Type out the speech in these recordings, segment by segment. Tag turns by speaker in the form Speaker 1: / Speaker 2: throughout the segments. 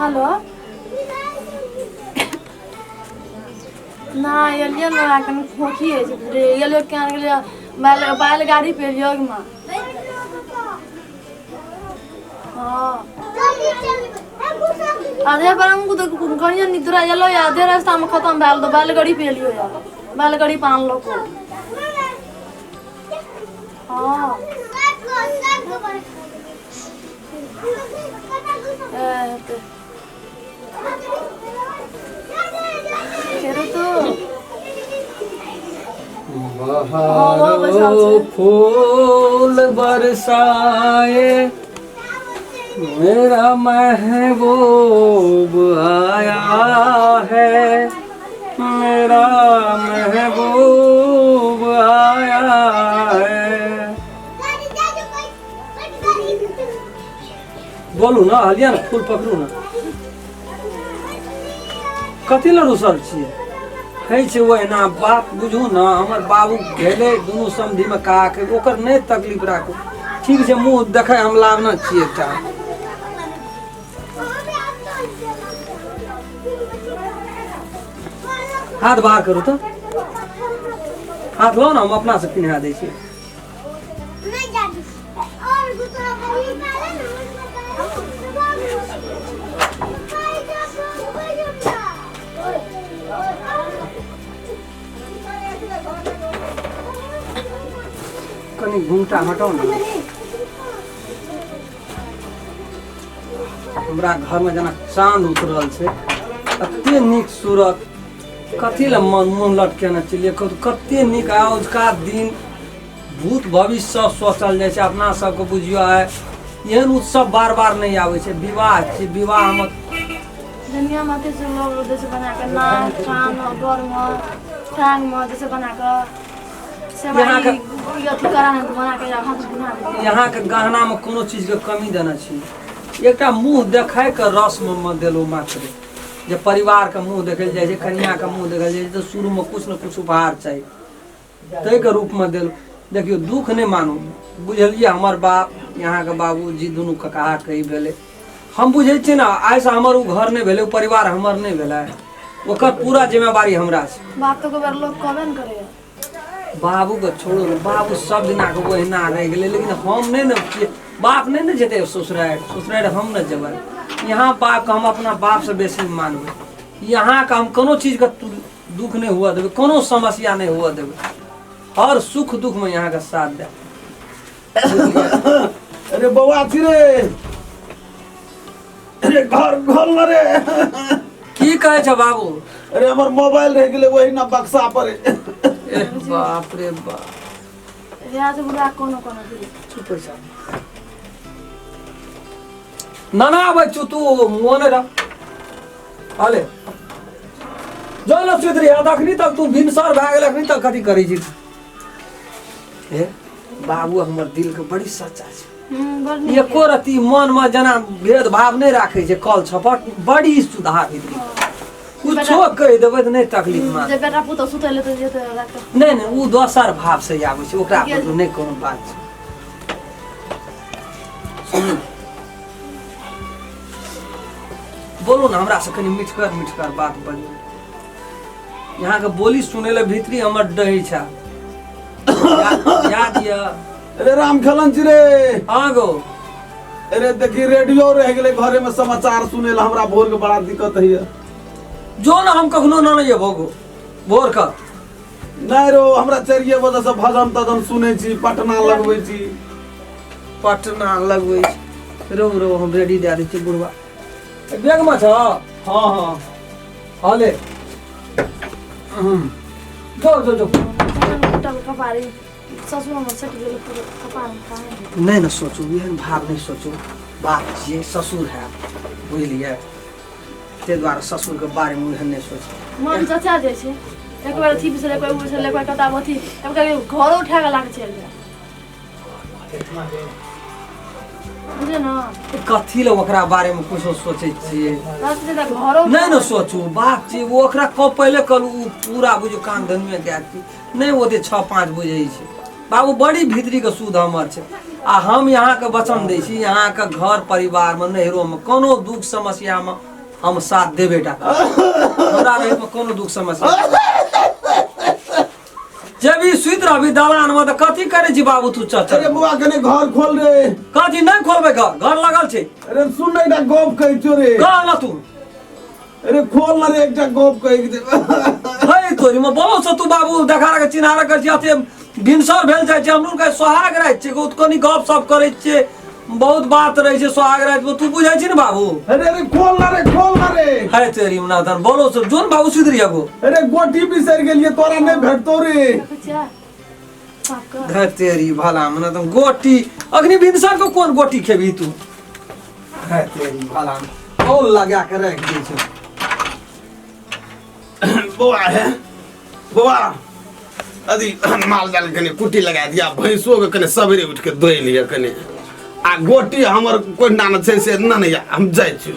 Speaker 1: Hello नहि एलियै ने कनि खोखी होइ छै रे एलियै केना गेलियै बैल बैलगाड़ी पे एलियै ओहिमे। हँ, आधे पर हमको तो कनियो निद्रा एलो या आधे रास्ता में खत्म भेल तऽ बैलगाड़ी पे एलियै या बैलगाड़ी पे आनलको। हँ, हेतै फेरो तो
Speaker 2: बहारो फूल बरसाए, मेरा महबूब आया है, मेरा महबूब आया है। बोलू ने, हलिया ने, फूल पकड़ू ने। कथी लए रुसल छियै? होइ छै ओहिना बात, बुझू ने। हमर बाबू भेलै दुनू समधिमे काक, ओकर नहि तकलीफ राखू, ठीक छै? मुँह देखै हम लाबने छियै एकटा। हाथ बाहर करू तऽ, हाथ लाउ ने, हम अपनासँ पिन्हा दै छी। कनि घुमटा हटाउ ने। हमरा घरमे जेना चाँद उतरल छै, कते नीक सूरत। कथी लए मन मुँह लटकेने चलियै? कते नीक आजुका दिन, भूत भविष्य सब सोचल जाइ छै अपना सबके। बुझियौ, आइ एहन उत्सव बार बार नहि आबै छै। विवाह छै, विवाहमे
Speaker 1: दुनिया में अथी से लोग जैसे बना के नाक कान गर में टांग में जैसे बना के
Speaker 2: यहाँ के
Speaker 1: सेवाई अथी करा है बना के हाथ बना के।
Speaker 2: यहाँके गहनामे कोनो चीजके कमी देने छी? एकटा मुँह देखायके रस्ममे देलहुँ मात्र, जे परिवारके मुँह देखल जाइ छै, कनियाके मुँह देखल जाइ छै, तऽ शुरूमे किछु ने किछु उपहार चाही, ताहिके रूपमे देलहुँ। देखियौ, दुःख नहि मानू, बुझलियै? हमर बाप, यहाँके बाबूजी, दुनू ककाह कही भेलै। हम बुझै छियै ने, आइसँ हमर ओ घर नहि भेलै, ओ परिवार हमर नहि भेलै। ओकर पूरा जिम्मेवारी हमरा छै।
Speaker 1: बात तो बार लोग कहबे ने करे।
Speaker 2: बाबूके छोड़ू ने, बाबू सब दिनाके ओहिना रहि गेलै, लेकिन हम नहि ने छियै। बाप नहि ने जेतै ससुरारि, ससुरारि हम ने जेबै। यहाँ बापके हम अपना बापसँ बेसी मानबै। यहाँके हम कोनो चीजके दुख नहि हुअ देबै, कोनो समस्या नहि हुअ देबै, हर सुख दुखमे यहाँके साथ देब।
Speaker 3: अरे बौआ छी रे, अरे घर खोल न रे।
Speaker 2: की कहै छ बाबू?
Speaker 3: अरे हमर मोबाइल रहि गेलै वही ना बक्सा पर।
Speaker 2: एह बाप रे बाप।
Speaker 1: यहाँ से बुला कोनो कोनो भी
Speaker 2: चुप पैसा नाना आबै छु, तू मोने रह। अले जो न सुति रही, अखनी तक तू भिनसर भए गेल, अखनी तक कथी करै छी? हे बाबू, हमर दिल के बड़ी सच्चा छै।
Speaker 1: बड़ नीक।
Speaker 2: एको रति मन में जेना भेदभाव नहि राखै छै, कल छपट बड़ी सुधा भीतरी। कुछो कहि देबै तऽ नहि तकलीफ मान।
Speaker 1: जे बेटा पुतोह सुतै लए तऽ जेतै राखऽ।
Speaker 2: नहि नहि, ओ दोसर भाव से आबै छै, ओकरा पर नहि कोनो बात छै। सुनू, बोलू ने हमरा से, कनि मिठगर मिठगर बात बजू। यहाँके बोली सुनै लए भीतरी हमर डहै छै। याद यऽ?
Speaker 3: अरे राम खेलन छी रे।
Speaker 2: हाँ गो।
Speaker 3: अरे देखी, रेडियो रह गेलै घरे में, समाचार सुनै ला हमरा भोर के बड़ा दिक्कत होइए।
Speaker 2: जो ने, हम कखनो ना नहीं भोगो भोर का।
Speaker 3: नहीं रो, हमरा 4 बजे से भजन तजन सुनै छी, पटना लगबै छी।
Speaker 2: पटना लगबै छी। रो रो, हम रेडी दए दै छी। बुढ़वा बैग में छ?
Speaker 3: हाँ हाँ।
Speaker 2: हाँ ले, जो जो जो।
Speaker 1: टल कपारी ससुर हमर सटि गेल पूरा कपार में काहे।
Speaker 2: नहि ने सोचू, एहन भाव नहि सोचू। बाप छियै, ससुर है, बुझलियै? ताहि दुआरे ससुरके बारेमे एहन नहि सोचू।
Speaker 1: मन चचा जाइ छै, एक बेर अथी बिसर, एक बेर ओ बिसर, एक बेर कताब अथी, तब कभी घरो उठा के लाके चलि जाए, बुझे न।
Speaker 2: कथी लए ओकरा बारेमे कुछो सोचै छियै?
Speaker 1: रास्ते तऽ घरो
Speaker 2: नहि ने सोचू, बाप छी ओ। ओकरा कह पहिले कहलू, ओ पूरा बुझू कान धनुए दए छी। नहि ओते छओ पाँच बुझै छै बाबू, बड़ी भीतरीके शुद्ध हमर छै। आ हम यहाँके वचन दै छी, यहाँके घर परिवारमे, नैहरोमे कोनो दुख समस्यामे हम साथ देबे टा हमरा रहैत में कोनो दुख समस्या नहि। जब ई सुति रहबी दलान में तऽ कथी करै छी बाबू तू चचर
Speaker 3: अरे बौआ कने घर खोल रे।
Speaker 2: कथी नहि खोलबै घर घर लगल छै।
Speaker 3: अरे सुन ने, एकटा गप कहै छियौ रे।
Speaker 2: कह ना तू।
Speaker 3: अरे खोल न रे, एकटा गप कहै के छै।
Speaker 2: हे तोरी में बोलो से तू बाबू देखा के चिन्हार कर छी अते भिनसर भेल जाइ छै, हमरो के सोहाग राति छै, ओ कनी गप सप करै छियै, बहुत बात रहै छै सोहाग राति में, तू बुझै छी ने बाबू।
Speaker 3: अरे अरे खोल न रे, खोल न रे।
Speaker 2: हे तेरी में धन बोलो से जोन बाबू सुधरी आगो।
Speaker 3: अरे गोटी बिसरि गेलियै, तोरा नहि भेटतौ रे।
Speaker 1: देखै छियै बापके।
Speaker 2: हे तेरी भला में तुम गोटी अग्नि भिनसर को कोन गोटी खेबी तू। हे तेरी भला में और लगा के रख दै छै।
Speaker 3: बौआ है बौआ, अथी माल जाल कने कुट्टी लगा दिया, भैंसो के कने सवेरे उठ के दोहि लिअ कने, आ गोटी हमर कोई नान छै से ना नहीं, हम जाइ छी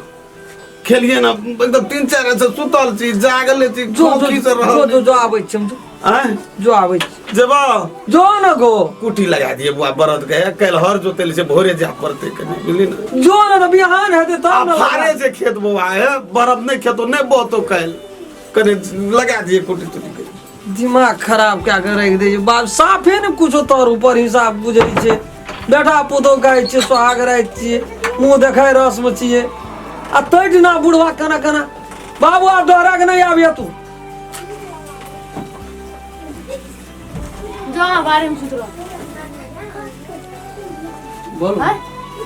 Speaker 3: खेलिए ना, एकदम 3-4 से सुतल छी, जागल छी,
Speaker 2: जो जो
Speaker 3: खोखी से
Speaker 2: जो
Speaker 3: रहल।
Speaker 2: जो जो आबै छी हम, जो
Speaker 3: आँय?
Speaker 2: जो आबै छी।
Speaker 3: जेबो?
Speaker 2: जो न गो।
Speaker 3: कुट्टी लगा दिए बुआ बरद के, काल्हि हर जोतै छै, भोरे जाय पड़तै कने, बुझली ने।
Speaker 2: जो न तऽ बिहान हेतै तब
Speaker 3: आ
Speaker 2: न।
Speaker 3: फाड़े छै खेत बौआ, हे बरद नहि खेतो नहि बहतो काल्हि, कने लगा दिए कुट्टी तुट्टी के।
Speaker 2: दिमाग खराब कए के राखि दै छै बाप, साफे ने कुछो तर ऊपर हिसाब बुझै छै। बेटा पुतहु कहै छियै सोहाग राति छियै, मुँह देखै रस्म छियै, आ तै दिना बुढ़वा केना केना बाबू आब दोहरा के नहि आबिया तू।
Speaker 1: जा बारे में सुत रहो।
Speaker 2: बोल।
Speaker 1: हैं?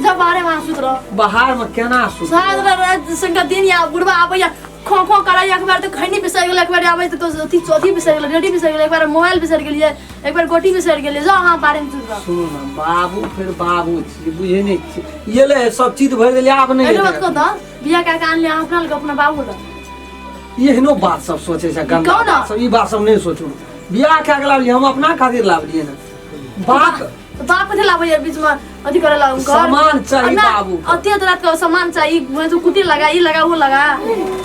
Speaker 1: जा बारे में सुत रहो।
Speaker 2: बाहर में केना सुत?
Speaker 1: सारा रात संग दिन या बुढ़वा आबैया खो खो करैया, एक बार तो खैनी बिसरि गेल, एक बार आबै तऽ अथी चौथी बिसरि गेल, रेडी बिसरि गेल, एक बार मोबाइल बिसरि गेलियै, एक बार गोटी बिसरि गेलियै। जाउ अहाँ बारे में सुत रहो।
Speaker 2: सुनू ने बाबू, फेर बाबू छी बुझै नहि छी, ये ले सब चीज भरि देलियै आब नहि
Speaker 1: एहिनो बात
Speaker 2: हेतै।
Speaker 1: कहू तऽ बियाह कए कऽ आनलियै अहाँ अपना लग अपना बाबू लग।
Speaker 2: एहनो बात सब सोचै छै गंदा
Speaker 1: कहू ने।
Speaker 2: बात सब, ई बात सब नहि सोचू। बियाह कए के लाबलियै हम अपना खातिर लाबलियै ने बाप।
Speaker 1: तऽ बाप कथी लाबैया बीचमे अथी करे ला घर?
Speaker 2: सामान चाही
Speaker 1: ना,
Speaker 2: बाबू के।
Speaker 1: अते अते रात के सामान चाही, वहाँ तो कुटी लगा, ई लगा, वो लगा।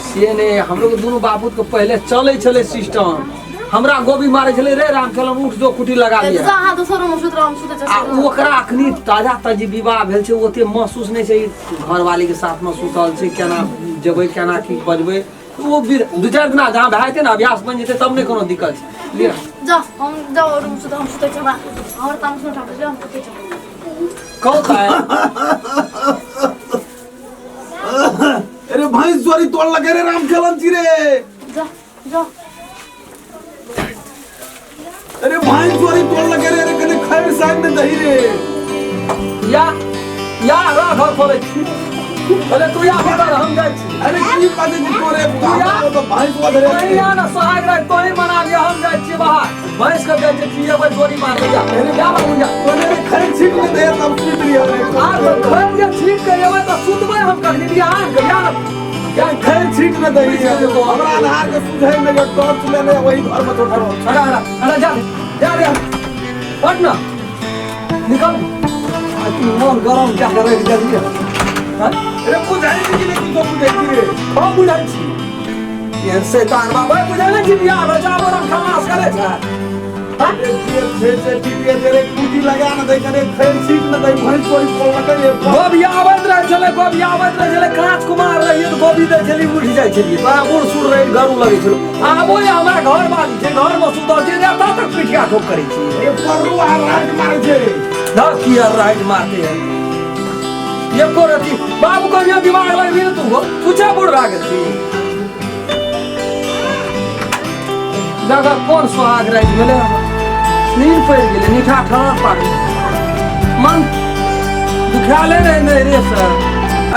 Speaker 2: से नहि, हमरो के दुनू बापूत के पहिले चलै छलै सिस्टम, हमरा गोभी मारै छलै रे राम खेलन उठ जो कुटी लगा लिया।
Speaker 1: जा अहाँ दोसर रूम में सुत रहो, हम सुतै
Speaker 2: आ
Speaker 1: छियै।
Speaker 2: ओकरा अखनी ताजा ताजी विवाह भेल छै, ओते महसूस नहि छै घरवाली के साथ मे सुतल छै, केना जेबै केना की बजबै, ओ दू चारि दिना जहाँ भए जेतै ने अभ्यास बनि जेतै तब नहि कोनो दिक्कत छै। लिअ
Speaker 1: जा हम जाओ रूम सुत, हम सुतै छियै, हमरा हमर तामस नहि उठाबै, हम सुतै छियै।
Speaker 2: कहू तऽ।
Speaker 3: अरे भैंस चोरी तोड़ लगे रे राम खेलन जी रे।
Speaker 1: जा जा।
Speaker 3: अरे भैंस चोरी तोड़ लगे रे, अरे कने खैर साइड में दही रे।
Speaker 2: या या रा घर खोलै छी। अरे तू या भीतर, हम जाइ छी।
Speaker 3: अरे की बात है तोरे
Speaker 2: या?
Speaker 3: तो भैंस वधरे।
Speaker 2: तोही आ ना सोहाग राति तोही मना लिया, हम जाइ छी बाहर, भैंस के जाइ छी खिएबै, जोड़ी मारबै। जा जा बाबू जा।
Speaker 3: तोरे खैर छीट में दे तब सुत लिया रे।
Speaker 2: आ तऽ खैर जे ठीक करेबै तऽ सुतबै हम कखनी बिहान के या ना।
Speaker 3: या खैर छीट में दही हमरा अन्हार के सुझै में जो टॉर्च लेने वही घर में छोड़।
Speaker 2: हटा हटा हटा, जा जा जा, हट ना, निकल। आ तू मन गरम क्या के राखि देलियै हँ?
Speaker 3: अरे बुझाई छी कि नहीं तो बुझाई छी रे?
Speaker 2: हम बुझै छी एहन शैतान बाबा, बुझै नहि छी बियाह भेल छै, आब हम खलास करै छै हँ?
Speaker 3: अरे जे छै से ठीक है, तेरे कुटी लगा न दे कने खैर छीट न दे, भैंस चोरी तोड़ लगे रे।
Speaker 2: गोभी आबैत रहै छलै, गोभी आबैत रहै छलै, काँच कुमार रहियै तऽ गोभी दै छलियै, उठि जाइ छलियै, तोरा बूढ़ सूढ़ रहै गरु लगै छलै। आबो ये हमरा घर वाली छै, घरमे सुतल छै, एतऽ तक पिठिया ठोक करै छी।
Speaker 3: ये पररू आ राज मारै छै।
Speaker 2: धर की यार राइट मारते हैं एको रति बाबू कहियो दिमाग लगबी ने तू हो छुछे बूढ़ भए गेल छी। दादा कोन सोहाग राति भेलै, हमर नींद पड़ि गेलै, नीठा ठहर पागल मन दुखाले रहै नहि रे सर।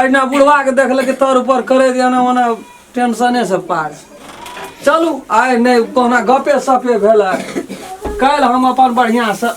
Speaker 2: एहिना बुढ़वा के देखलकै तर ऊपर करे एना ओना टेंशने से पार। चलू आइ नहि कहुना गपे सपे भेल। काल्हि हम अपन बढ़िआँसँ